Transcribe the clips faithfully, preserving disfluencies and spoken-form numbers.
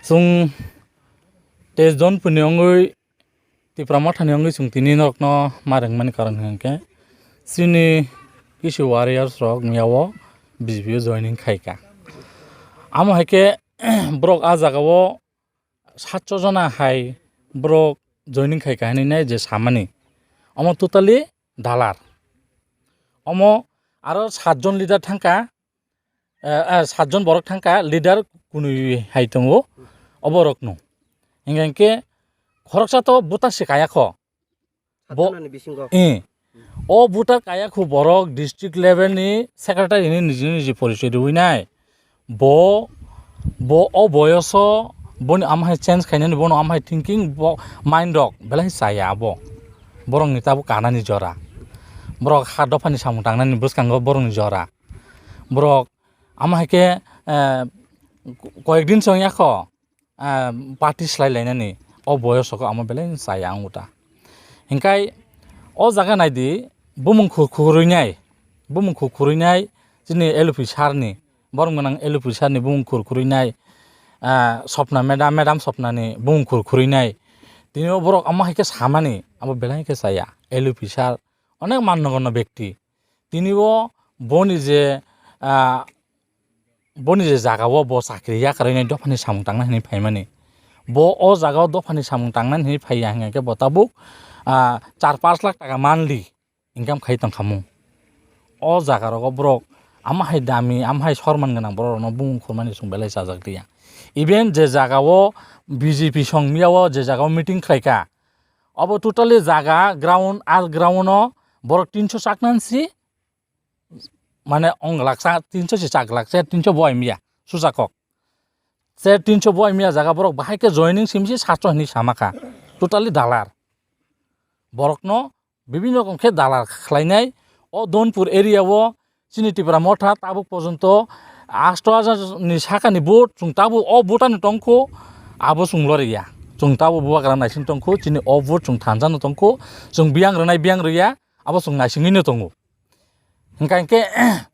Chwng teis jon puni wngwi Tipra Mothani wngwi chwng tini norokno ma rwngmani karon hwnkhe chini kisu warriors rok miyao B J P o joining khaika. Amo hai khe borok ah jagao sacho jona hai borok joining khaika hinwi nai je samani. Omo totally dalar. Omo aro satjon leader thangka, eh, eh, satjon borok thangka leader kunui hai tongo oborokno. Hinkhe khoroksa to buta se kaya kho. Bo- Satjonani bisingo. Eh. O buta kaya khu borok district level ni secretary ni niji niji porichoi rwui nai. Bo, bo o boyoso boni amhai change khainani, bono amhai thinking, bo mind rok belai chaya abo. Borokni tabuk kanani jora. Borok ha dophani samung tangnani bwskango borokni jora. Borok amo hai khe, eh, koyek din chwng yakho, ah, party slai lainani o boyoso khe amo belai chaya ang uta. Hinkhai o jaga naidi bumung khu-, khurui nai, bumung khu-, khurui nai chini L P sir ni, borom gwnang L P sir ni bumung khur khurui nai, ah, Sopna madam, madam Sopna ni bumung khur khurui nai. Tini o borok amo hai khe samani abo belai khe chaya L P sir onek mannogono bekti. Tini o boni je, ah, boni je jaga o bo chakri yakarwi nai dophani samung tangna hinwi phaimani. Bo o jaga o dophani samung tangna hinwi phaiya hinkhe bo tabuk, ah, char panch lakh taka monthly income khai tongkha mung. O jaga rogo borok amo hai dami, amo hai sorman gwnang borok rokno bumung khurmani chwng belai chajak liya. Even je jaga o B J P song miyao je jaga o meeting khlaikha, obo totally jaga ground, ar ground o borok tinso chaknansi, mane ong glak sa, tinso se chak glak, se tinso bo aimya, susa kok. Se tinso bo aimya jaga borok bahai khe joining simsi sacho hinwi sama kha. Totally dalar. Borokno bibinno rokom khe dalar khlainai. O Donpur area o chini Tipra Motha tabuk porjonto asto hajar ni sakani vote chwng tabuk o vote ani tongkho, abo chwng loriya. Chwng tabuk bubagra naising tongkho, chini o vote chwng thansa no tongkho, chwng biyang rwnai biyang rwya, abo chwng naisingwi no tongo. Hingka hinkhe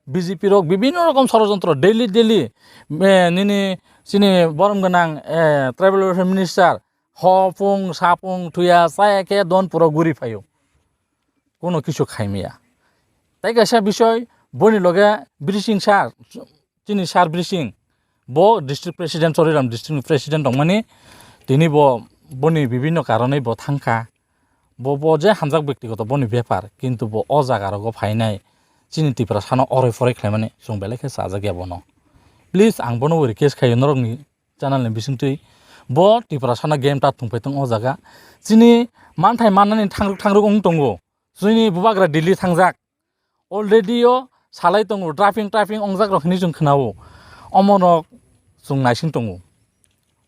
B J P rok bibinno rokom sorojontro daily daily, eh, nini chini borom gwnang, eh, tribal welfare minister ho pung sa pung thuya chaya khe Donpuro guri phaio. Kuno kisu khaimaya. Tai kaisa bisoi boni loge Brising sir, chini sir Brising, bo district president, Choriram district ni president tongmani, tini bo boni bibinno karonwi bo thangkha. Bo, bo je hamjak bektigoto boni bepar, kintu bo o jaga rogo phainai chini Tiprasano oroi poroi khlaimani chwng belai khe chajak ya bono. Please, ang bono request khaio norokni channel ni bisingtwi, bo Tiprasano game ta thwngpai tong o jaga. Chini manthai mannani thangruk thangruk wng tongo. Chini bubagra Delhi thangjak. Already o salai tongo, driving, driving ongjak rok hinwi chwng khwnao. Omo rok chwng naising tongo.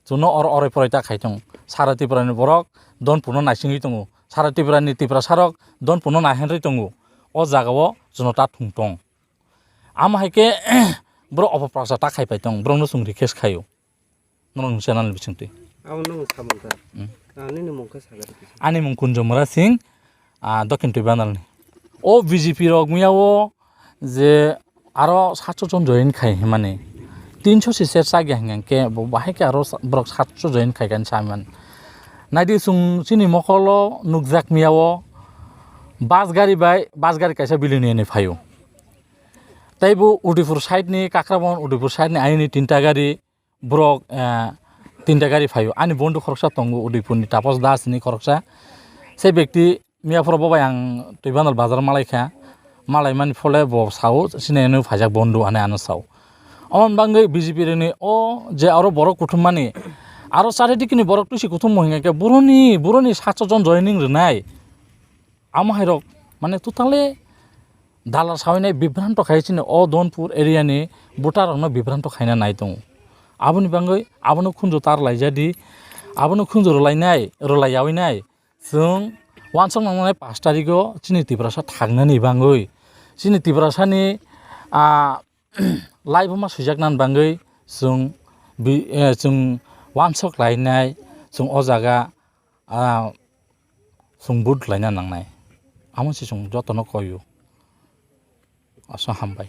Chwngno oro oroi poroi ta khai tong. Sara Tripura ni borok Donpurno naisingwi tongo. Sara Tripura ni Tiprasa rok Donpurno naihenrwi tongo. O jaga o chwngno ta thwng tong. Amo hai khe borok opoprasa ta khai pai tong. Borokno chwng request khaio. Norokni channel ni bisingtwi. Abo nwng samung kha. Hmm. Ah, nini mung khe saga rikhi. Ani mung Kunjomura Singh, ah, Dokhin Twibanal ni. O B J P rok miyao je aro sacho jon join khai himani. Tinso si ser chagya hingkhe bo bahai khe aro sa-, borok sacho join khai kani saman. Naidi chwng chini mokolo nukjak miyao bus gari bai, bus gari kaisa bilini ni phaio. Tei bo Udaipur side ni, Kakrabon Udaipur side ni ayini tinta gari, borok, eh, tinta gari phaio. Ani bondhu khoroksa tongo, Udaipur ni Tapas Das ni khoroksa. Se bekti miyaphoro bo bai ang Twibanal bazar malai kha. Malai mani phole bo sao, sini ano phaijak bondhu ani ano sao. Omo bangwi B J P rokni o je aro borok kuthum mani, aro charidikini borok tuisi kuthum mo hingkhe boroni, boroni sacho jon joining rwnai. Amo hai rok mane totally dalar sawi nai bibranto khai chini o Donpur area ni voter rok no bibranto khaina nai tongo. Aboni bangwi abono khunju tar laijadi, abono khunju rwlainai, rwlaiyawi nai. Chwng wansok nangnai pash tarikh o chini Tiprasa thangnani bangwi, chini Tiprasa ni, ah, laibuma swijaknani bangwi chwng bi-, eh, chwng wansok lainai, chwng o jaga, ah, chwng vote laina nangnai. Amo se chwng jotono koio. Aswk hambai.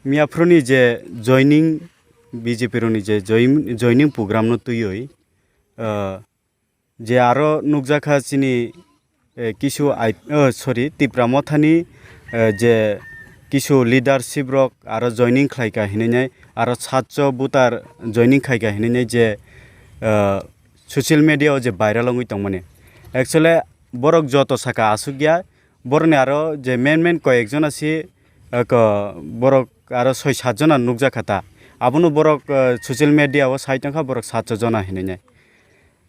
Miyaphuruni je joining B J P rokni je join-, joining program no twiwi, ah, je aro nukjakha chini, eh, kisu ai-, oh, sorry, Tipra Mothani, eh, je kisu leadership rok aro joining khlaika hinwi nai, aro satcho voter joining khaika hinwi nai je, eh, social media o je viral wngwi tongmani. Actually, borok joto saka aswk ya, borokni aro je main main koi ekjon asi, eh, ko-, borok aro soi sat jona nukjakha ta. Abono borok, eh, social media o sai tongkha borok satcho jona hinwi nai.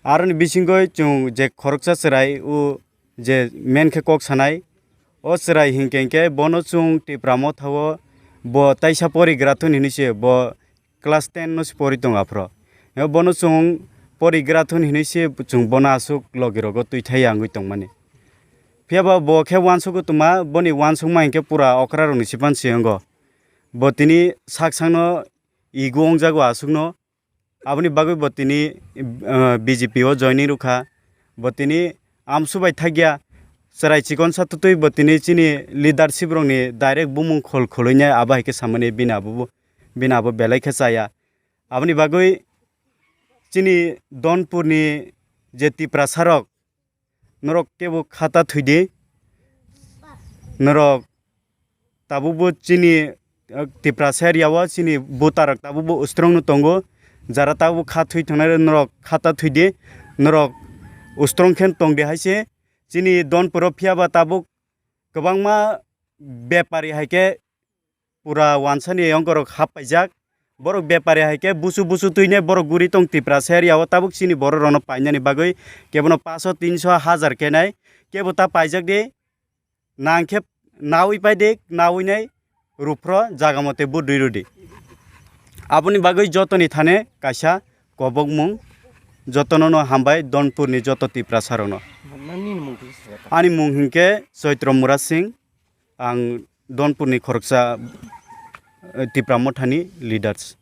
Aroni bisingoi chwng je khoroksa chwrai o je men khe kok sanai, o chwrai hinkhe hinkhe bono chwng Tipra Motha o bo taisa porigra thun hinwi se bo class ten no se pori tongo aphro. Bono chwng porigra thun hinwi se chwng bono aswk logi rogo twithai ya wngwi tongmani. Phiya ba bo khe uansukgo tongma, boni uansukma hinkhe pura okra rokni sipan se wngo. Bo tini sak sakno ego wngjago aswkno. Aboni bagwi bo tini, ah, B J P o joining rwkha. Bo tini amsu bai thakya, chwrai chikonsa twtwi bo tini chini leadership rokni direct bumung khol kholoinai abo hai khe samani bini abo bo, bini abo belai khe chaya. Aboni bagwi chini Donpurni je Tiprasa rok, norok kebo khata thwidi. Norok tabukbo chini, eh, Tiprasa area o chini voter rok tabukbo ustrong no tongo. Jara tabuk kha thwi thangnai norok khata thwidi. Norok ustrong khe tongdi hai se. Chini Donpuro phiya ba tabuk kwbangma bepari hai khe pura wansani yongkorok hap paijak. Borok bepari hai khe busu busu twinai borok guri tong Tiprasa area o tabuk chini borok rokno painani bagwi kebono paso tinso hajar kenai kebo ta paijak di. Nang khe nawi pai di, nawi nai ruphro jaga mote budui rudi. Aboni bagwi jotoni thane kaisa kobokmung, jotono no hambai Donpurni joto Tiprasa rokno. Ani mung hinkhe Choitro Mura Singh, ang Donpurni khoroksa, eh, Tipra Mothani leaders.